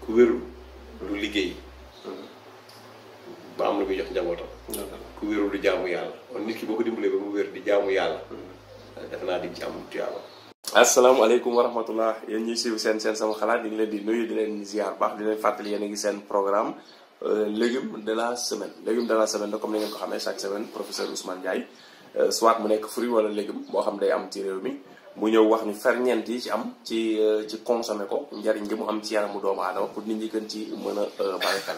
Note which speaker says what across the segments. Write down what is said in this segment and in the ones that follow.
Speaker 1: ku wérul du liggéey ba am lu muy jox njabootam. ku wérul du jaamu yàlla kon nit ki boo ko dimbalee ba mu wér di jaamu yàlla. defe naa di ci am tuyaaba.
Speaker 2: asalaamaaleykum wa rahmatullah yéen ñuy suivre seen sama xalaat di ngi leen di nuyu di leen ziar baax di leen fàttali yéen a ngi seen programme légume de la semaine da comme ni ngeen ko xamee chaque semaine professeur Ousmane Ndiaye soit mu nekk fruit wala légume boo xam day am ci réew mi mu ñëw wax ni ferñeent yi ci am ci consommer ko njariñ gi mu am ci yaramu doomu aadama pour nit ñi gën ci mën a bàyyi xel.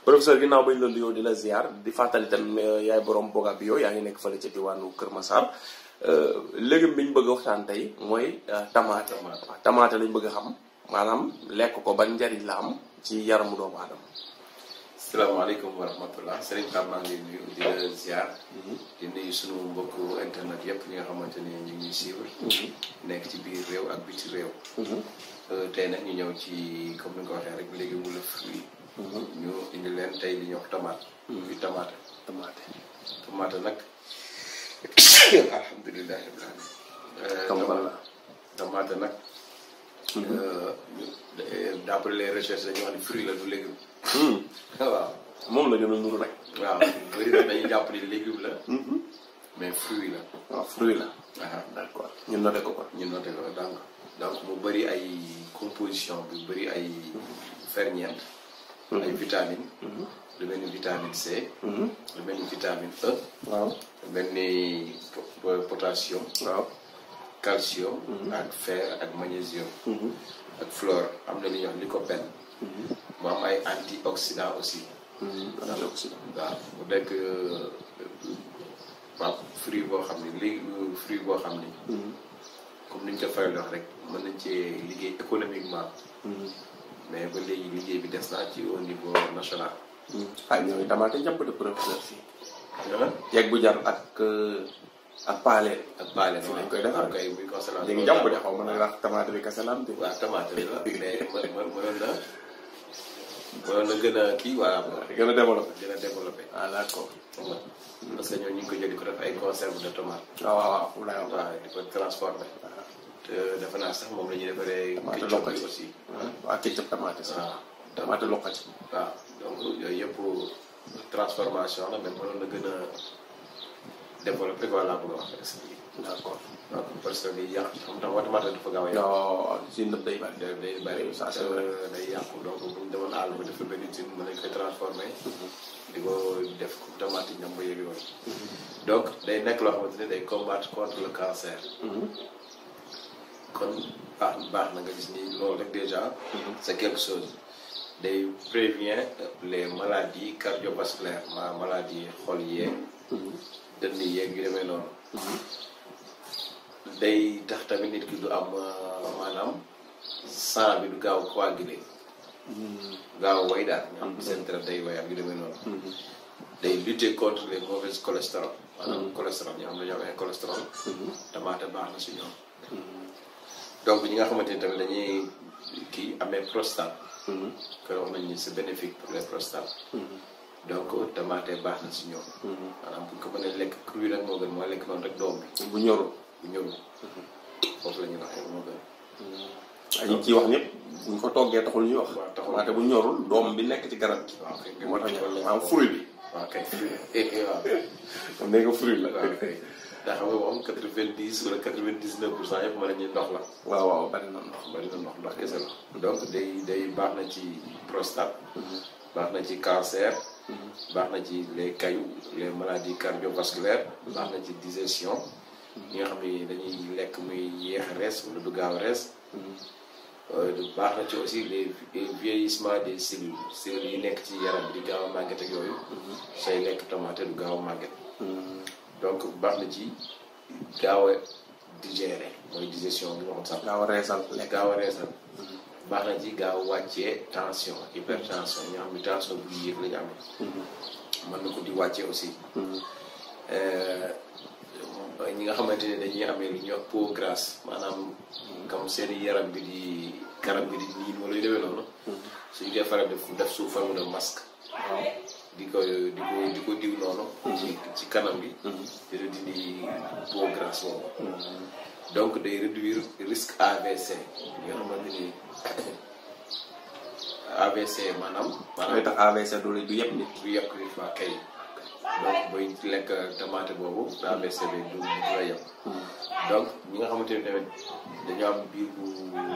Speaker 2: professeur ginnaaw bañ la nuyoo di la ziar di fàttali tam yaay borom boga bi yaa ngi nekk fële ca diwaanu Kër Massar. légume bi ñu bëgg a waxtaan tey mooy tamaate. tamaate lañ bëgg a xam maanaam lekk ko ban njariñ la am ci yaramu doomu aadama.
Speaker 1: salaamaaleykum wa rahmatullah Serigne Pape maa ngi nuyu di la ziar. di nuyu sunu mbokku internet yëpp ñi nga xamante ni ñu ngi suivre. nekk ci biir réew ak biti réew. tey nag ñu ñëw ci comme ni nga ko waxee rek légume wala fruit. ñu indi leen tey li ñuy wax tomate. muy tamaate. tomate nag. alhamdulilah rabbil alamin. tomate nag. d'après les recherches dañuy wax ni fruit la du légume. waaw
Speaker 2: moom la gën a nuru nag.
Speaker 1: waaw bëri na dañuy jàpp ni légume la. mais fruit la.
Speaker 2: waaw fruit la. d'accord ñu noté ko quoi.
Speaker 1: ñu noté ko donc mu bëri ay composition bi bëri ay ferñeent. ay vitamines. lu mel ni vitamine C. lu mel ni vitamine E.
Speaker 2: waaw
Speaker 1: lu mel ni potassium.
Speaker 2: waaw
Speaker 1: calcium. ak fer ak magnésium. ak fluor am na li ñuy wax lycopène. mu am ay antioxydants aussi.
Speaker 2: antioxydants
Speaker 1: waaw mu nekk waaw fruit boo xam ni léegi fruit boo xam ni. comme ni ñu ko faral di wax rek mën nañ cee liggéey économiquement. mais ba léegi liggéey bi des naa ci au niveau national.
Speaker 2: ñooy tamaate jàpp de professeur fii. yeeg bu jar ak paaleen.
Speaker 1: ak paaleen
Speaker 2: fi lañ koy defar
Speaker 1: kay muy conservation.
Speaker 2: léegi jàpp de xaw ma nag wax tamaate bi kese la am.
Speaker 1: waaw tamaate bi la mais mënoon na gën a kii voilà.
Speaker 2: gën a développé. d'accord.
Speaker 1: parce que ñooñu ñu ngi ko jël di ko def ay conserve de tomate.
Speaker 2: waaw
Speaker 1: di ko transformé. te defe naa sax moom la ñuy defaree.
Speaker 2: tomate loqati aussi. waaw ketchup tomate sax.
Speaker 1: waaw
Speaker 2: tomate loqati.
Speaker 1: waaw donc yooyu yëpp transformation la mais mënoon na gën a développé voilà bu nga wax expliqué.
Speaker 2: d'accord.
Speaker 1: donc parce que day yàqu xam nga tomate dafa gaaw a yàqu.
Speaker 2: non si ndëb day bari.
Speaker 1: day bari
Speaker 2: ça c'est vrai.
Speaker 1: day yàqu donc bu ñu demoon àll ba dafa benn usine mën nañ koy transformé. di ko def tomate ñam ba yëg yooyu. donc day nekk loo xamante ne day combattre contre le cancer. kon baax na nga gis ni loolu rek déjà. c'est quelque chose. day prévient les maladies cardiovasculaires maladie xol yeeg. dënn yeeg yu demee noonu. day tax tamit nit ki du am maanaam sang bi du gaaw a coagulé. gaaw a way daal. ñoom seen traite day way ak yu demee noonu. day lutter contre les mauvais cholestérol. maanaam cholestérol ñoo xam ne ñoo am cholestérol. tamaate baax na si ñoom. donc ñi nga xamante ni tamit dañuy kii amee prostate. que wax nañ ni c'est bénéfique pour les prostates. donc tamaate baax na si ñoom. maanaam bu ñu ko mënee lekk cru nag moo gën mooy lekk noonu rek doom bi.
Speaker 2: bu ñorul.
Speaker 1: foofu la ñuy waxee moo gën.
Speaker 2: ak ñi ciy wax ñëpp bu ñu ko toggee taxul ñuy wax.
Speaker 1: waaw taxul
Speaker 2: tamaate bu ñorul doom bi nekk ci garab gi.
Speaker 1: waaw kay
Speaker 2: moo tax ñu maanaam fruit bi.
Speaker 1: waaw kay waaw.
Speaker 2: kon nee nga fruit la.
Speaker 1: waaw kay ndax xam nga moom 90 wala 99% yëpp mën nañu ndox la.
Speaker 2: waaw bari na ndox.
Speaker 1: ndox kese la. donc day baax na ci prostate. baax na ci cancer. baax na ci les cailloux les maladies cardiovasculaires. baax na ci digestion. ñi nga xam ne dañuy lekk muy yéex a rees wala du gaaw a rees. baax na ci aussi les vieillissement des cellules yi nekk ci yaram bi di gaaw a màgget ak yooyu. say lekk tomate du gaaw a màgget. donc baax na ci gaaw a digérer mooy digestion bi ma waxoon sax.
Speaker 2: gaaw a reesal
Speaker 1: gaaw a reesal. baax na ci gaaw a wàccee tension hypertension ñoo xam ne tension bu yéeg la ñu amee. mën na ko di wàccee aussi. ñi nga xamante ne dañuy amee lu ñuy wax peau grasse maanaam comme seen yaram bi di kanam bi di niin wala yu demee noonu. suñu koy faral def sous forme de masque. di ko diw noonu. ci kanam bi. dina dindi peau grasse boobu. donc day réduire risque AVC. nga xamante ni AVC maanaam
Speaker 2: day tax AVC du yëpp nit.
Speaker 1: du yëpp nit waa kay. donc booy lekk tomate boobu AVC bi du la yëpp. donc ñi nga xamante ne tamit dañoo am biir bu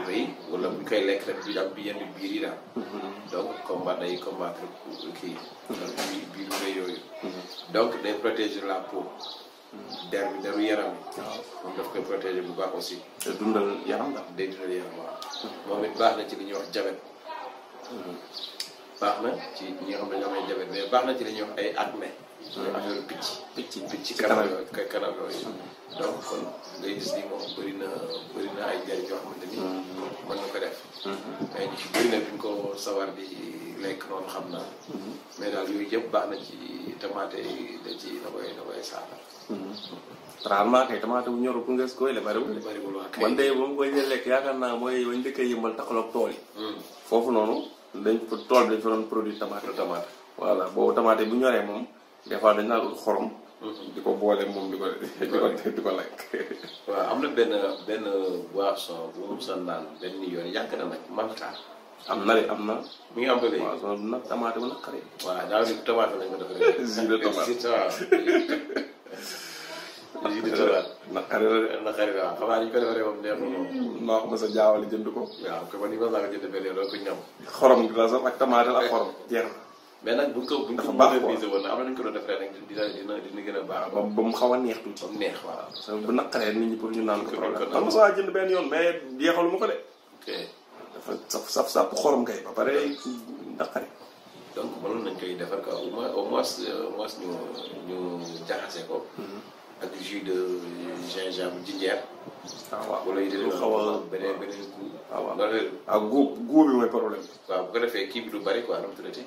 Speaker 1: rëy wala bu ñu koy lekk rek du am bi yenn biir yi daal. donc day combattre kii. biir bu rëy yooyu. donc day protéger la peau. der bi deru yaram bi. moom daf koy protéger bu baax aussi.
Speaker 2: te dundal yaram la.
Speaker 1: day dundal yaram waaw. moom it baax na ci li ñuy wax diabète. baax na ci ñi nga xam ne ñoo may diabète mais baax na ci li ñuy wax ay acné. affaire picc kanam yooyu. donc kon ngay gis ni moom bëri na ay njëriñ yoo xamante ni mën na ko def. mais ñu ci bëri na duñ ko sawar di lekk noonu xam naa. mais daal yooyu yëpp baax na ci tomate da ci na koy saafara.
Speaker 2: rarement kay tomate bu ñorul pour nga koy le bariwul.
Speaker 1: waa kay
Speaker 2: man de moom koy lekk yaakaar naa mooy bañ dëkkee yëmbal taxaloog tool yi. foofu noonu dañ fa tool bi dañ fa doon produit tomate. voilà boobu tomate bu ñoree moom des fois dañ naan ut xorom. di ko boole moom di ko lekk.
Speaker 1: waaw am na benn boisson bu mu sa naan benn yoon yàgg na nag Malta.
Speaker 2: am na
Speaker 1: mi ngi am ba léegi.
Speaker 2: waaw soo nag tomate bu naqaree.
Speaker 1: waaw daaw di tomate lañ ko defaree.
Speaker 2: jus de tomate
Speaker 1: jus de tomate.
Speaker 2: naqaree la de.
Speaker 1: naqaree waaw xam naa ni ñu ko defaree moom neexul moom.
Speaker 2: maa ko mos a jaawale jënd ko.
Speaker 1: waaw ko man ni ma la ko jënd benn yoon doo ko ñam.
Speaker 2: xorom gi la sax ak tomate ak xorom jeex na.
Speaker 1: mais nag buñ ko moderniser woon am na ñu ko doon defaree nag dina gën a baax.
Speaker 2: ba mu xaw a neex tuuti.
Speaker 1: ba mu neex waaw.
Speaker 2: parce que bu naqaree nit ñi pour ñu naan ko problème. man mos a jënd benn yoon mais jeexalu ma ko de.
Speaker 1: ok
Speaker 2: dafa saf xorom kay ba pare naqare.
Speaker 1: donc mënoon nañ koy defar quoi au moins ñu jaxase ko. ak jus de gingembre jinjeer.
Speaker 2: waaw
Speaker 1: wala yu
Speaker 2: lu xaw a
Speaker 1: beneen goût.
Speaker 2: waaw ak goût bi mooy problème.
Speaker 1: waaw bu ko defee kii bi du bari quoi nu mu tuddati.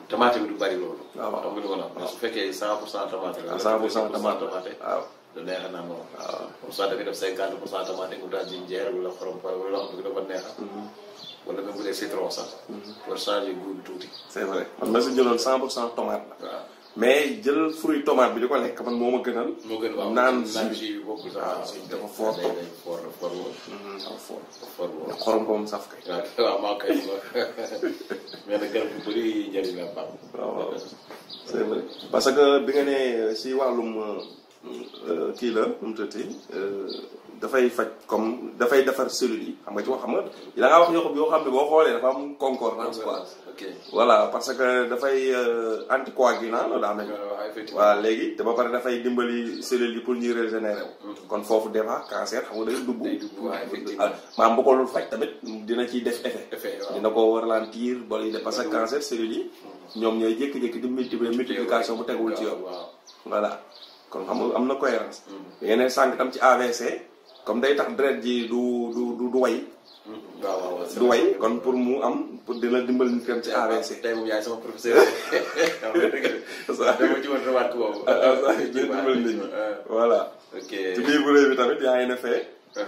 Speaker 1: tomate bi du bari loolu.
Speaker 2: waaw
Speaker 1: xam nga lu ma la wax. su fekkee 100% tomate la.
Speaker 2: 100% tomate waaw.
Speaker 1: lu neex a naan moom.
Speaker 2: waaw
Speaker 1: comme ça dafay def 50% tomate mu daal jinjeer wala xorom wala loo xam ne dafa neex a. wala même bu dee citron sax. pour changer goût bi tuuti.
Speaker 2: c'est vrai man ma si jëloon 100% tomate la.
Speaker 1: waaw
Speaker 2: mais jël fruit tomate bi di ko lekk man moo ma gënal.
Speaker 1: moo gën waaw
Speaker 2: naan
Speaker 1: jus bi bokkul sax.
Speaker 2: waaw dafa fort
Speaker 1: day fort woon.
Speaker 2: dafa fort.
Speaker 1: fort woon.
Speaker 2: xorom ko moom saf kay.
Speaker 1: waaw maa koy mais nag garab bu bëri njëriñ la baax.
Speaker 2: waaw c'est vrai parce que bi nga ne si wàllum kii la nu mu tëddee dafay faj comme dafay defar cellules yi xam nga ci wax xam nga da ngaa wax yoo xam ne boo xoolee dafa am concordance quoi.
Speaker 1: ok
Speaker 2: voilà parce que dafay anticoagulant la daa mel. waaw léegi te ba pare dafay dimbali cellules yi pour ñuy régénérer wu. kon foofu des fois cancer xam nga day dugg. maam bu ko dul faj tamit dina ciy def effet. dina ko ralentir ba lay def parce que cancer cellules yi ñoom ñooy jékki-jékki di multiplication bu tegul ci yoon. voilà kon xam nga am na cohérence. yeneen sànq tam ci AVC comme day tax deret ji du way. du way kon pour mu am pour dina dimbali nit kam ci AVC.
Speaker 1: tey moom yaay sama professeur. dama ci woon remarque boobu.
Speaker 2: dimbali nit ñi voilà.
Speaker 1: ok
Speaker 2: ci biir bu rëy bi tamit yaa ngi ne fee.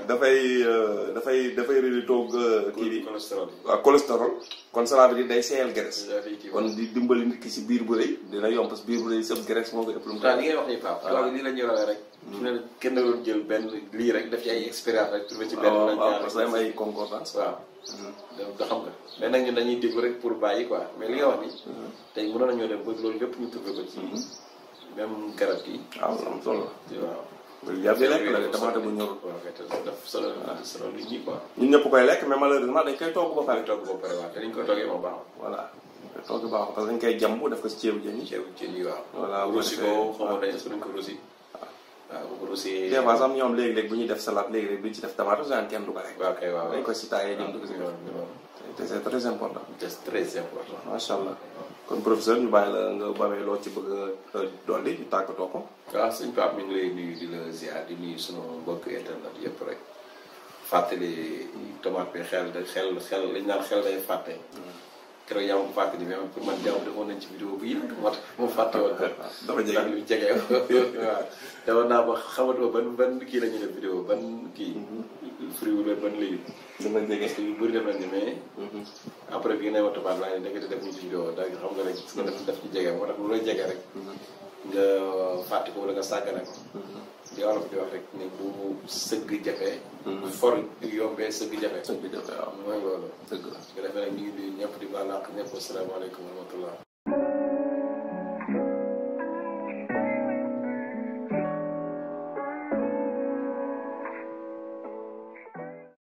Speaker 2: dafay réduire toog kii bi.
Speaker 1: cholestérol
Speaker 2: waaw cholestérol. kon cela veut dire day seeyal graisse. kon di dimbali nit ki si biir bu rëy dina yomb parce que biir bu rëy sëb graisse moo koy ëpp lu mu.
Speaker 1: waaw li ngay wax nii Pape. waaw lii la ñuy waxee rek. su ne kenn doon jël benn lii rek def ci ay expérience rek. trouvé ci benn
Speaker 2: waaw parce que am ay concordance.
Speaker 1: waaw. da xam nga mais nag ñun dañuy déglu rek pour bàyyi quoi mais li nga wax nii. tey mënoon nañoo dem ba loolu lépp ñu trouvé ko ci. même garab gi.
Speaker 2: waaw am solo la.
Speaker 1: waaw.
Speaker 2: yàlla di lekk la de tomate bu ñorul.
Speaker 1: waaw kay te daf solo nit ñi quoi.
Speaker 2: ñun ñëpp koy lekk mais malheureusement dañ koy togg ba pare.
Speaker 1: waaw te dañ koy toggee moom baaxul.
Speaker 2: voilà togg baaxul parce que dañ koy jàmb def ko si ceebu jën yi.
Speaker 1: ceebu jën yi waaw.
Speaker 2: voilà
Speaker 1: rosi ko xaw ma est-ce que dañ ko rosi. waaw bu ko rosi.
Speaker 2: des fois sax ñoom léegi-léegi bu ñuy def salade léegi-léegi duñ ci def tomate genre kenn du ko rek.
Speaker 1: waaw kay waaw
Speaker 2: dañ ko si taayee jëm du ko si def. te c'est très important.
Speaker 1: c'est très important.
Speaker 2: macha allah kon professeur ñu bàyyi la nga bamee loo ci bëgg a dolli ñu tàggatoo ko.
Speaker 1: waaw sëñ Pape mi ngi lay nuyu di la ziar di nuyu sunu mbokk internet yëpp rek fàttali tomate bi xel lañ naan xel day fàtte. keroog yaa ma ko fàttali mais pour man jaww defoon nañ ci vidéo bu yàgg moo tax mu fàtte woon ko.
Speaker 2: dafa jege
Speaker 1: lu jege waaw. demoon naa ba xamatuma ban kii la ñuy def vidéo ban kii. fruit wala ban léegi.
Speaker 2: dama jege
Speaker 1: parce que yu bëri def nañ ni mais. après bi nga ne ma tubaab laa ne ndekete def ñu ci vidéo da nga xam nga rek su nga def ci jege moo tax lu la jege rek. nga fàtte ko wala nga sàggane ko. di wolof di wax rek ni bu sëgg jafe for yombee sëgg jafe
Speaker 2: sëgg jafe waaw
Speaker 1: mooy loolu
Speaker 2: dëgg la
Speaker 1: nga defee nag ñu ngi nuyu ñëpp di baal àq ñëpp asalaamaaleykum wa rahmatullah